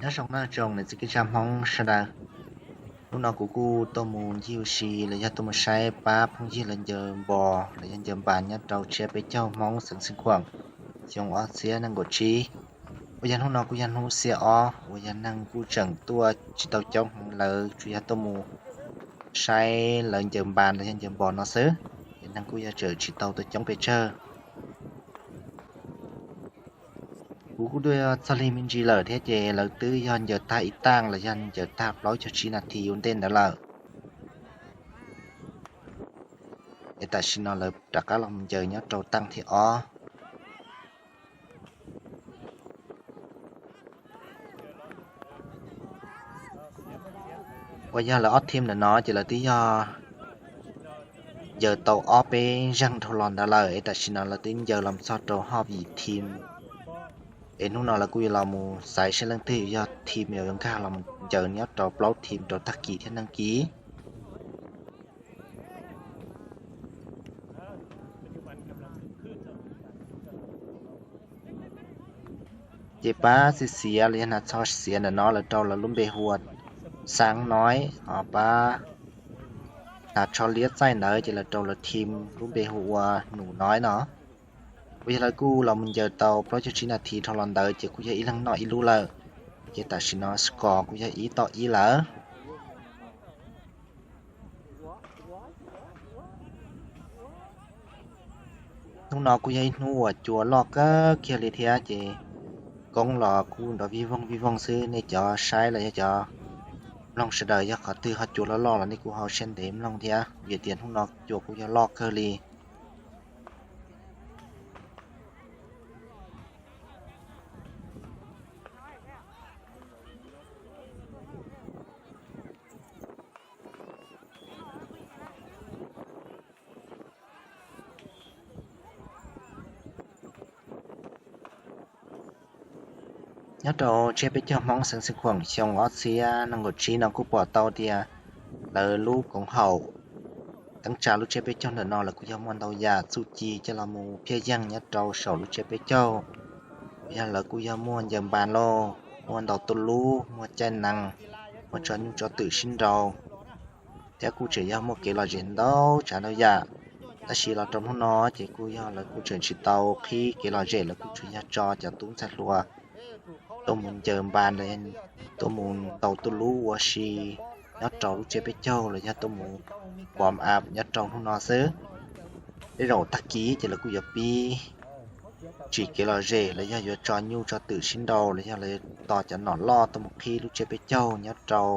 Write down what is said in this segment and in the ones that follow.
Nyob zoo nawb tsoom niam txiv kwv tij Hmoob sawv daws. Hnub no kuv kuj tuaj mus ncig ua si los yog tuaj mus saib pab phooj ywg lawv ncaws npos los yog ncaws npas nyob rau tsiab peb caug Hmoob xeev Xeev Khuam xyoo ob txhiab nees nkaum tsib. Uas yog hnub no kuj yog hnub xiab ob uas yog neeg kuj tseem tuaj tsis tau coob heev, lawv tsuas yog tuaj mus saib lawv ncaws npas los yog ncaws npos no xwb, ces neeg kuj yog tseem tsis tau tuaj coob pes tsawg. Kuv kuj tuaj txog lig me ntsis lawm thiab ces lawv twb yog ncaws tag ib taaj los yog ncaws tag plaub caug tsib nas this ua ntej ntawd lawm. Es tam sim no lawv rov qab los ncaws nyob rau taaj thib ob. Uas yog lawv ob team ntawm no ces lawv twb yog ncaws tau ob peb zaug dhau los ntawd lawm, es tam sim no lawv twb ncaws los txog rau hov yim team. Es hnub no lawv kuj yuav los mus xaiv seb leej twg yog team yuav nkag los ncaws nyob rau plaub team rau tag kis thiab neeg kis. Ces pab xiav xiav los yog hnav tsho xiav ntawm no lawv rau lawv lub npe hu ua Xaab Noib, pab hnav tsho liab txaij ntawd ces lawv rau lawv team lub npe hu ua Num Noib no. Uas yog lawv kuj los mus ncaws tau plaub caug tsib nas this dhau los ntawd ces kuj yog ib leeg noj ib lub lawm. Ces tam sim no score kuj yog ib tau ib lawm. Hnub no kuj yog ib hnub uas cua loj kawg kiag li thiab ces koob los kuj nrov vij voog vij voog xwb. Nej cov saib los yog cov mloog sawv daws, yog qhov twg ho cua loj loj los nej kuj ho siab ntev mloog thiab, vim tias hnub no cua kuj yog loj kawg li. Nyob rau tsiab peb caug Hmoob xeev Xeev Khuam xyoo ob txhiab nees nkaum tsib no kuj pom tau tias lawv lub koom haum teeb tsa lub tsiab peb caug ntawm no lawv kuj yog muaj ntau yam txuj ci coj los mus phiaj yeeg nyob rau saum lub tsiab peb caug. Yog lawv kuj yog muaj ncaws npas lauj, muaj ntaus tuj lub, muaj caij nees, muaj tso nyuj tso twm sib nraus, thiab kuj tseem yog muaj kev lom zem ntau tsav ntau yam. Tab sis los rau hnub no ces kuj yog lawv kuj tseem tsis tau qhib kev lom zem, lawv kuj tsuas yog tso cov tub ntxhais hluas tuaj mus ncaws npas los yog tuaj mus ntaus tuj lub ua si nyob rau lub tsiab peb caug los yog tuaj mus warm up nyob rau hnub no xwb. Tej zaum tag kis ces lawv kuj yuav pib tsim kev lom zem los yog yuav tso nyuj tso twm sib nraus los yog lawv tos cov nom loj tuaj mus qhib lub tsiab peb caug nyob rau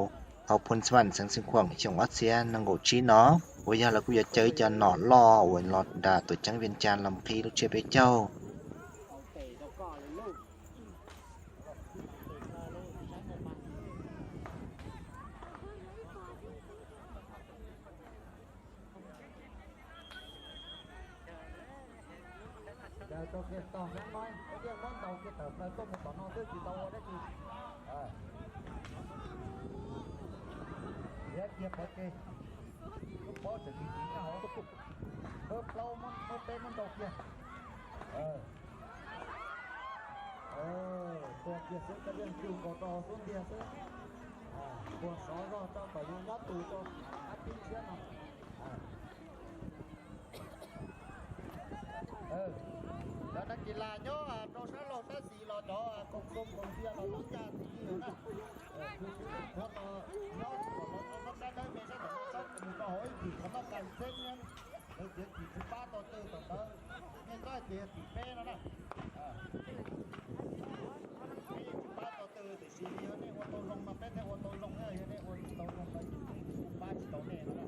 hauv Phoo Xvam xeev Xeev Khuam xyoo ob txhiab nees nkaum tsib no, uas yog lawv kuj yuav caw ib co nom loj uas los nram tuam ceeb Vias Cas los mus qhib lub tsiab peb caug. Caw tau kiag tog Xab Noib, peb thiaj muab ntaus kiag tawm plaws tuaj mus tom no xwb tsis tau ua dab tsi. Liab kiag pov tseg, lub pob tseem tiv tiv nyob hauv. Peb plaub muab, peb muab ntaus kiag. Tua kiag xwb, cov liaj ntsug nkaus rau hauv xub ntiag xwb. Tua sov zog rau kom yus nyob tus rau qab pib siab no. Cov neeg kis las nyob rau sab laug tab sis los cov koom xoo koom xias los tub ncaj tim li na. Kuv tus tub ntxhais nyob kom los rau sab dawb me sab tom sab mus rau hauv ib tim qhov toj kas xeeb, lawv txiav txim tsis pab tau twg tom ntawd, nej nyob tias tim peb no na. Peb yeej tsis pab tau twg tiam sis yog nej ua tau zoo mas peb thiaj ua tau zoo, yog nej ua tsis tau zoo mas pab tsis tau nej no na.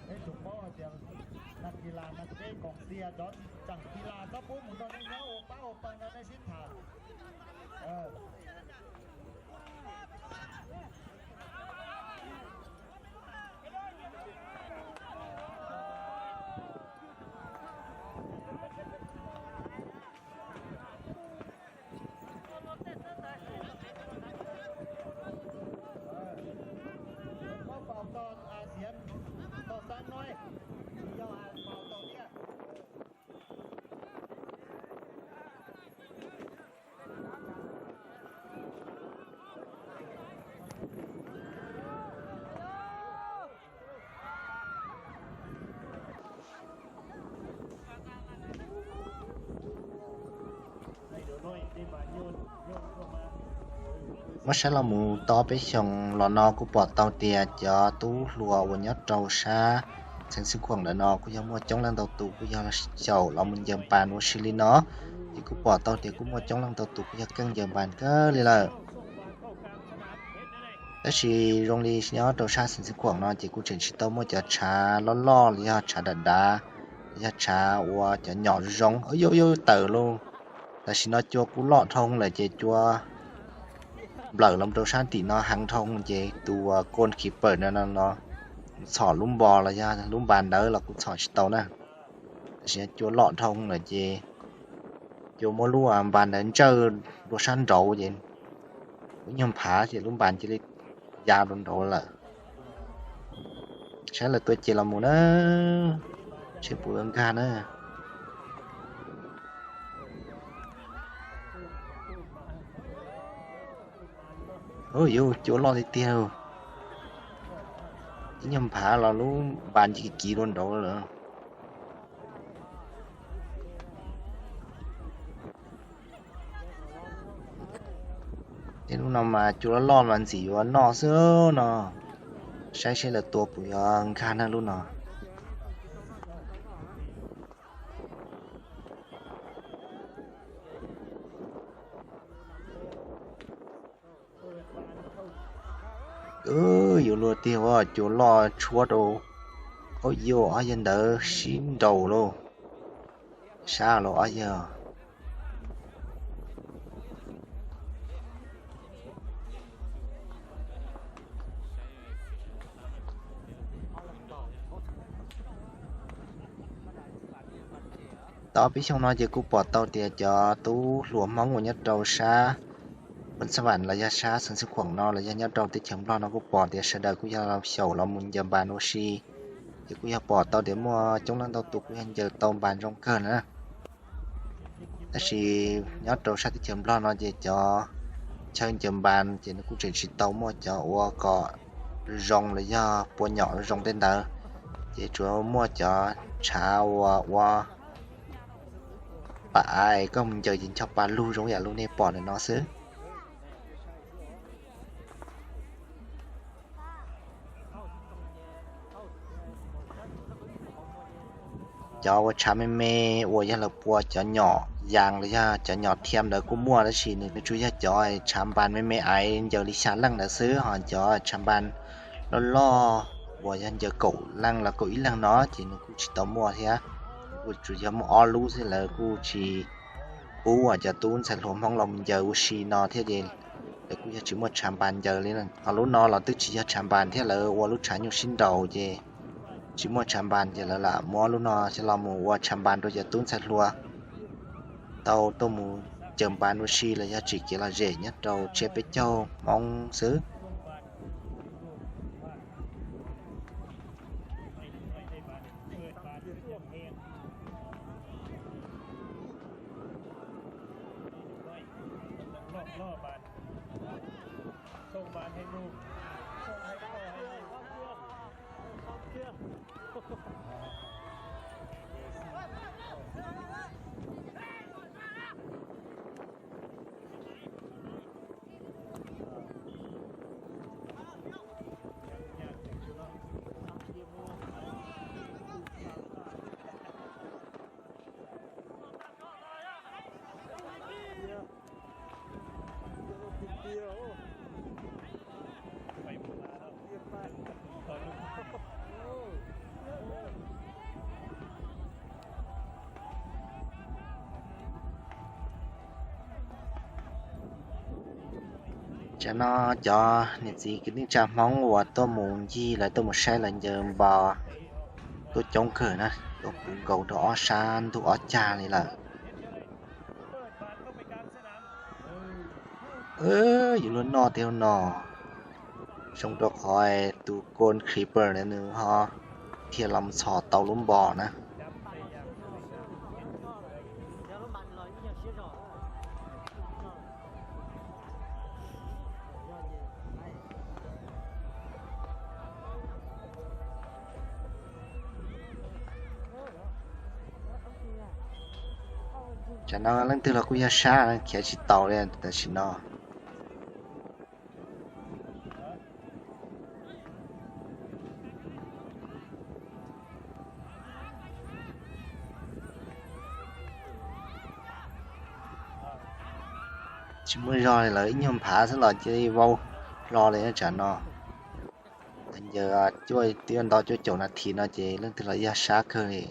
Peb tsuas paub hais tias nag kis las nag teb koom xias, cov tsis tseem kis las txhob pub mus nrog nej nyob ua pab ua pawg no nej sib tham. Muab faus tog Xaab Noib, tsis yog faus tog thiab. Muab saib los mus tau peb xyoos los no kuj pom tau tias cov tub hluas uas nyob rau sab xeev Xwm Khuam ntawm no kuj yog muaj coob leej ntau tus kuj yog xyaum los mus ncaws npas ua si li no. Ces kuj pom tau tias kuj muaj coob leej ntau tus kuj yog keej ncaws npas kawg li lawm. Tab sis zoo li nyob rau sab xeev Xwm Khuam no ces kuj tseem tsis tau muaj cov tshav loj loj los yog tshav dav dav, los yog tshav ua cov nyom zoo. Yuj yuj, tawm lauj. Tam sim no cua kuj loj dhau lawm ces cua nplawm los rau sab tim no heev dhau ces tus goalkeeper no no txhom lub npo los yog lub npas ntawd los kuj txhom tsis tau na. Tam sim no cua loj dhau lawm ces cua muab lub npas ntawd ntsawj dua sab nraud ces ib nyuag nphav ces lub npas cia li ya rau nraud lawm. Saib lawv tua ces los mus na, seb puas nkag na. Yuj, cua loj tiag tiag. Ib nyuag nphav los lub npas cia li kiv dua nraud lawm. Tej lub no mas cua loj loj mas ntxim yuav noj xwb no. Saib seb lawv tua puas yuav nkag na lub no. Yuav luag tiag, cua loj tshuab rau. Au, yuj, ob yawg ntawd sib nraus lauj. Sab los ob yawg. Tau peb xyoos no ces kuj pom tau tias cov tub hluas Hmoob uas nyob rau sab Phoos Xas Vas los yog sab xeev Xwm Khuam no los yog nyob rau teb chaws Nplog no kuj pom tias sawv daws kuj yog xyaum los mus ncaws npas ua si, ces kuj yog pom tau tias muaj coob leej ntau tus kuj yog ncaws tau npas zoo kawg na. Tab sis nyob rau sab teb chaws Nplog no ces cov chaw ncaws npas ces nws kuj tseem tsis tau muaj cov ua kom zoo los yog pua nyom zoo tej ntawd, ces tsuas muaj cov tshav uas ua pam av koj mus ncaws ces ncho pa lug zoo yam li nej pom ntawm no xwb. Cov ua tshav me me uas yog lawv pua cov nyom yas los yog cov nyom thiam ntawd kuj muaj, tab sis nws kuj tsuas yog cov tshav npas me me aiv ncaws li xya leej ntawd xwb, ho cov tshav npas loj loj uas yog ncaws kaum leej los kaum ib leeg no ces nws kuj tsis tau muaj thiab. Kuj tsuas yog muaj ob lub xwb, lawv kuj tsis pub uas cov tub ntxhais hluas Hmoob los mus ncaws ua si no thiab ces lawv kuj yog tsis muaj tshav npas ncaws li. Ho lub no los twb tsis yog tshav npas thiab, lawv ua lub tshav nyuj sib nraus ces tsis muaj tshav npas ces lawv lam muab lub no coj los mus ua tshav npas rau cov tub ntxhais hluas tau tuaj mus ncaws npas ua si los yog tsim kev lom zem nyob rau tsiab peb caug Hmoob xwb. Tsam no cov niam txiv kwv tij neej tsa Hmoob uas tuaj mus ncig lawv tuaj mus saib lawv ncaws npas tuaj coob kawg na, tuaj puv nkaus rau ob sab ntug ob cag li lawm. Yuav luag noj tiag no, zoo rau qhov tus goalkeeper nws ho dhia los txhom tau lub npo na. Tsam no leej twg los kuj yog sab khiav tsis taus li tam sim no. Tsis muaj zog li, lawv ib nyuag nphav xwb los cia li vau hlo li tsam no. Ncaws twb ntau cuaj caum nas this no ces leej twg los yog sab kawg li.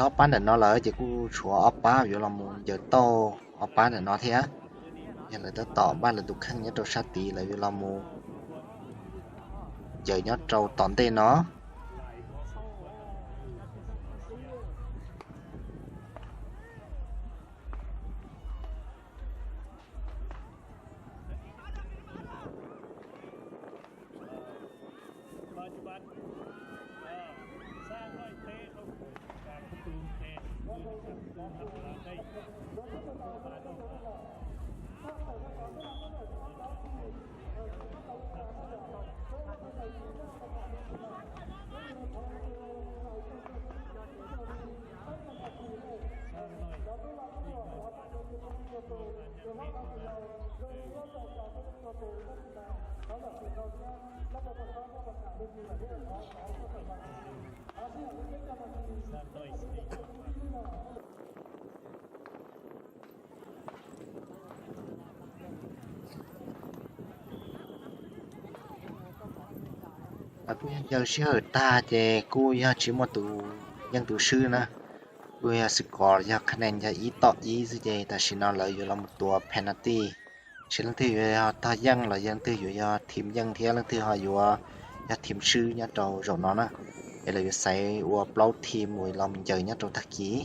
Rau ob pab ntawm no lawm ces kuj tshuav ob pab yuav los mus ncaws tauj ob pab ntawm no thiab. Yog lawv tab tom npaj lawv tus kheej nyob rau sab tid, lawv yuav los mus ncaws nyob rau tom ntej no. Kuj yog ncaws sij hawm tag ces kuj yog tsis muaj tus yeej tus swb na. Kuj yog score yog khab nees yog ib tom ib xwb ces tam sim no lawv yuav los mus tua penalty, seb leej twg yuav yog tog yeej los yog leej twg yuav yog thim yeej thiab leej twg ho yuav yog thim swb nyob rau zaum no na. Es lawv yuav xaiv ua plaub thim mus los mus ncaws nyob rau tag kis.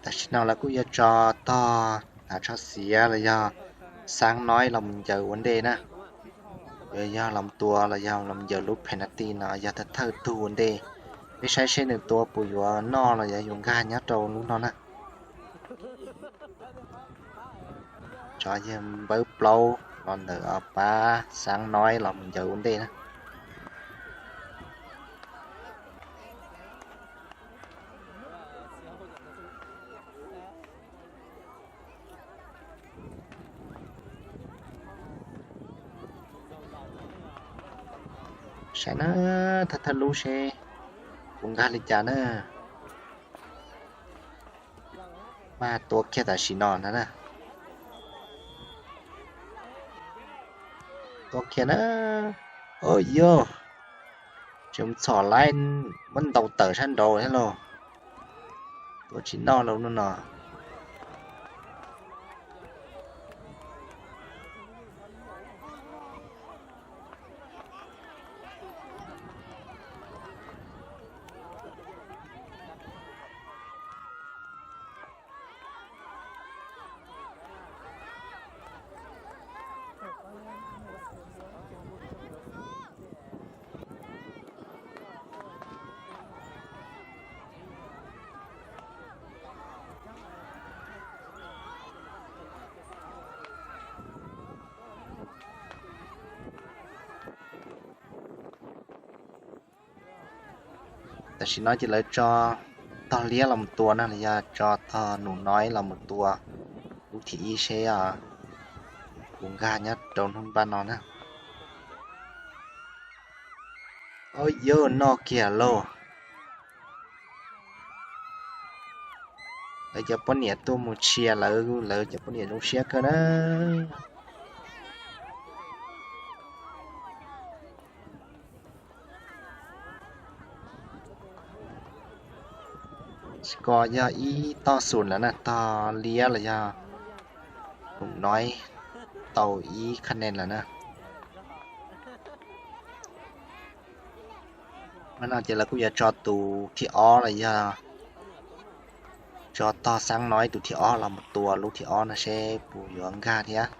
Tam sim no lawv kuj yuav tso tog Hav Tsho Xiav los yog Xaab Noib los mus ncaws ua ntej na. Yuav yog los tua los yog los ncaws lub penalty no yog thawj thawj tug ua ntej. Peb saib seb nws tua puas yuav noj los yog yuav nkag nyob rau lub no na. Tso yawg npawb plaub los ntawm pab Xaab Noib los mus ncaws ua ntej na. Saib na, thawj thawj lub seb puas nkag li cas na. Mas tua kiag tam sim no ntag na. Tua kiag na. Ua yog tseem txhom laib muab ntaus tawm sab nraud thiab lauj. Tua tsis noj lauj no no. Tam sim no ces lawv tso tog liab los mus tua na, los yog tso tog num noib los mus tua lub thib ib seb puas nkag nyob rau hnub npaj no na. Ua yog noj kiag lauj. Lawv cov poj niam tuaj mus tsiav lawv, lawv cov poj niam zoo siab kawg na. Score yog ib toj xoom lawm na, tog liab los yog tus noib tau ib kha ne lawm na. Hnub no ces lawv kuj yuav tso tus thib ob los yog tso tog xab noib tus thib ob los mus tua lub thib ob no seb puas yuav nkag thiab.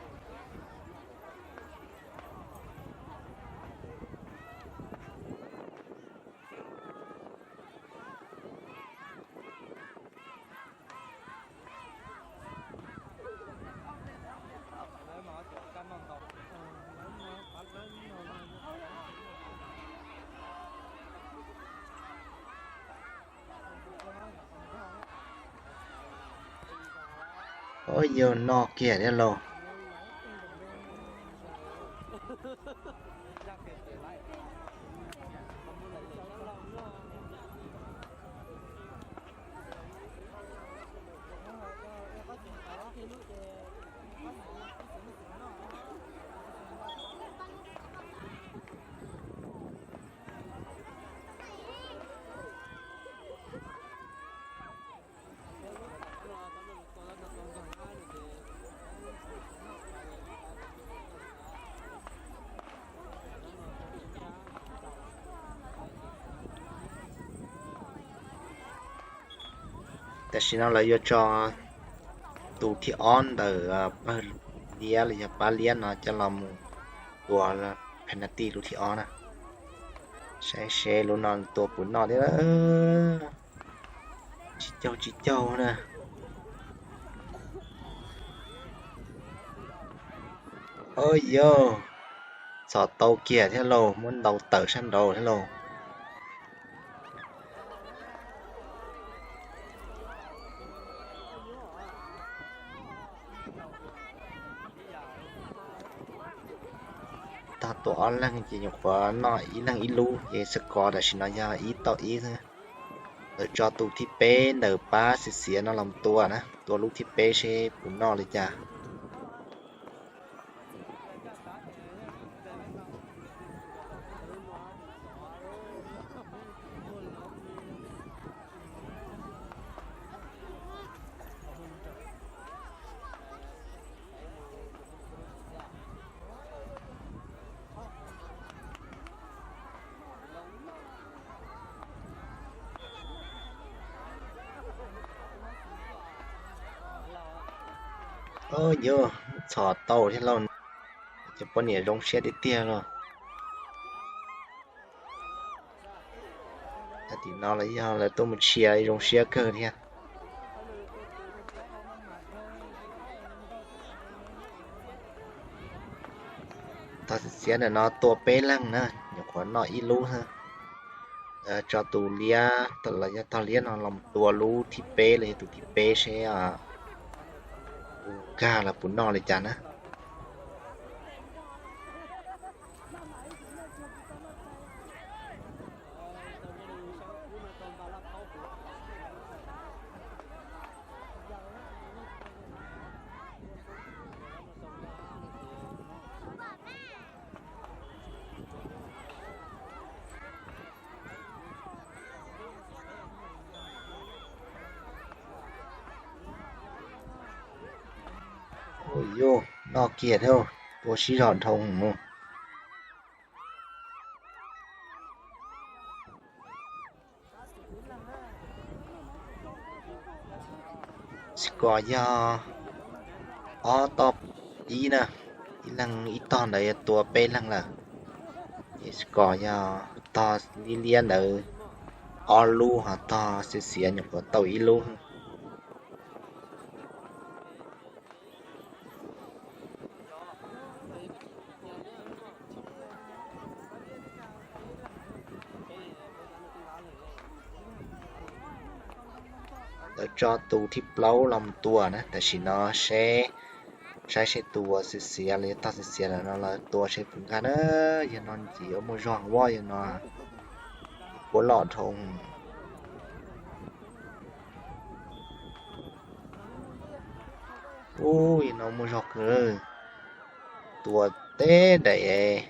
Ua yog noj kiag thiab lauj. Tam sim no lawv yuav tso tus thib ob ntawm pawg liab los yog pab liab no coj los mus tua penalty lub thib ob na. Saib seb lub no tua puas noj thiab. Tsis caug tsis caug na. Ua yog txhom tau kiag thiab lauj, muab ntaus tawm sab nraud thiab lauj. Tog tua ob leeg ces nyuam qhuav noj ib leeg ib lub ces score tam sim no yog ib tau ib xwb. Lawv tso tus thib peb ntawm pab xiav xiav no los tua na, tua lub thib peb seb puas noj li cas. Ua yog txhom tau thiab lauj, cov poj niam zoo siab tiag tiag lauj. Tim no los yog lawv tuaj mus tshia zoo siab kawg thiab. Tog xiav xiav ntawm no tua peb leeg na, nyuam qhuav noj ib lub xwb. Tso tus liab los yog tog liab no los tua lub thib peb los yog tus thib peb seb puas nkag los puas noj li cas na. Ua yog noj kiag thiab, tua sib zog dhau mus. Score yog ob toj ib na, ib leeg ib tog ntawd yuav tua peb leeg lawm. Ces score yog tog liab liab ntawd ob lub, ho tog xiav xiav nyuam qhuav tau ib lub. Lawv tso tus thib plaub los tua na, tam sim no seb, saib seb tus uas xiav xiav los yog tog xiav xiav lawm no lawv tua seb puas nkag na. Yog no ces yuav muaj zog ua, yog no puav lom dhau. Ub, yog no muaj zog kawg. Tua teb daim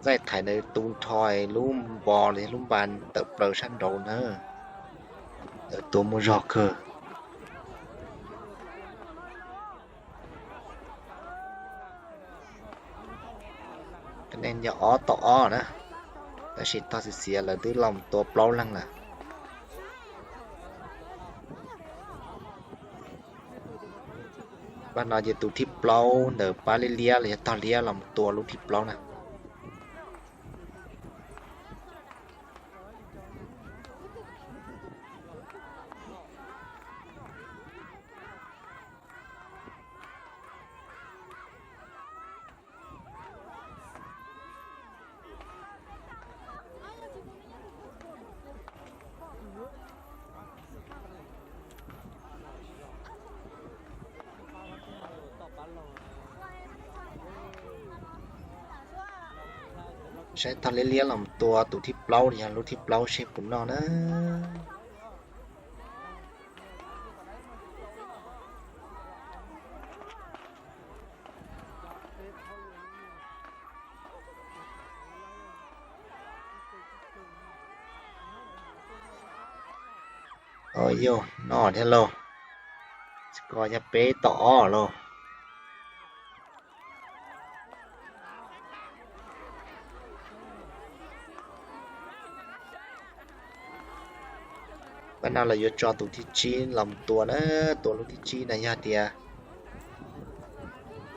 nqaij thaiv ntawd tu nrho lub npo los yog lub npa tawm plaws sab nraud na. Lawv tua muaj zog kawg. Ka ne yog ob tom ob na, tab sis tog xiav xiav lawv twb los tua plaub leeg lawm. Pab no ces tus thib plaub ntawm pab liab liab los yog tog liab los tua lub thib plaub na. Saib tog liab liab los tua tus thib plaub los yog lub thib plaub seb puas noj na. Yog noj thiab lauj. Ko yog peb tom ob lauj. Pab no lawv yuav tso tus thib tsib los tua na, tua lub thib tsib na yog tias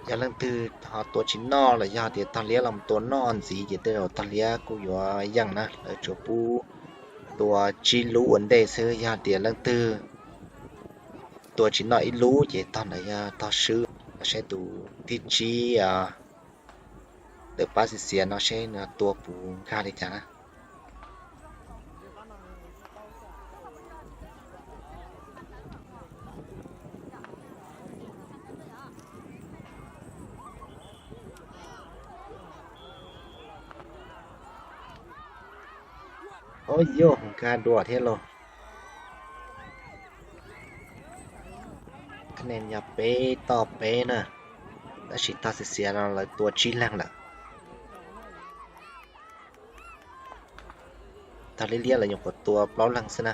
yog leej twg ho tua tsis noj los yog tias tog liab los tua noj ntxiv ces tej zaum tog liab kuj yuav yeej na, lawv tsuas pub tua tsib lub ua ntej xwb, yog tias leej twg tua tsis noj ib lub ces tog ntawd yog tog swb. Saib tus thib tsib ntawm pab xiav xiav no seb nws tua puas nkag li cas na. Ob yog nkag dua thiab lauj. Ka ne yog peb tom peb na, tab sis tog xiav xiav no lawv tua tsib leeg lawm. Tog liab liab lawv nyuam qhuav tua plaub leeg xwb na.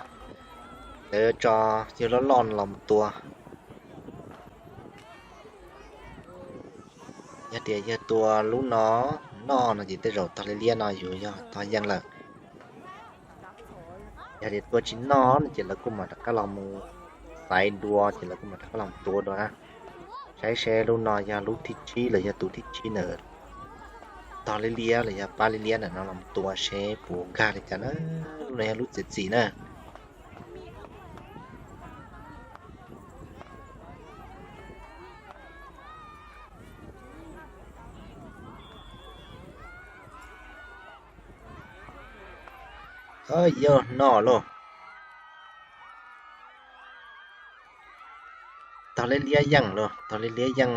Lawv tso yawg loj loj los mus tua. Yog tias yawg tua lub no noj no ces tej zaum tog liab liab no yuav yog tog yeej lawm. Yog tias tua tsis noj no ces lawv kuj mam rov qab los mus xaiv dua ces lawv kuj mam rov qab los tua dua na. Saib seb lub no yog lub thib tsib los yog tus thib tsib ntawm tog liab liab los yog pab liab liab ntawm no los tua seb puas nkag li cas na. Lub no yog lub txiav txim na. Yog noj lauj. Tog liab liab yeej lauj, tog liab liab yeej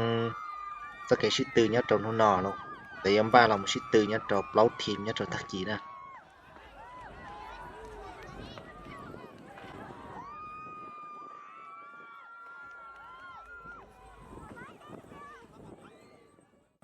txoj kev sib tw nyob rau hnub no lauj. Lawv yuav npaj los mus sib tw nyob rau plaub team nyob rau tag kis na.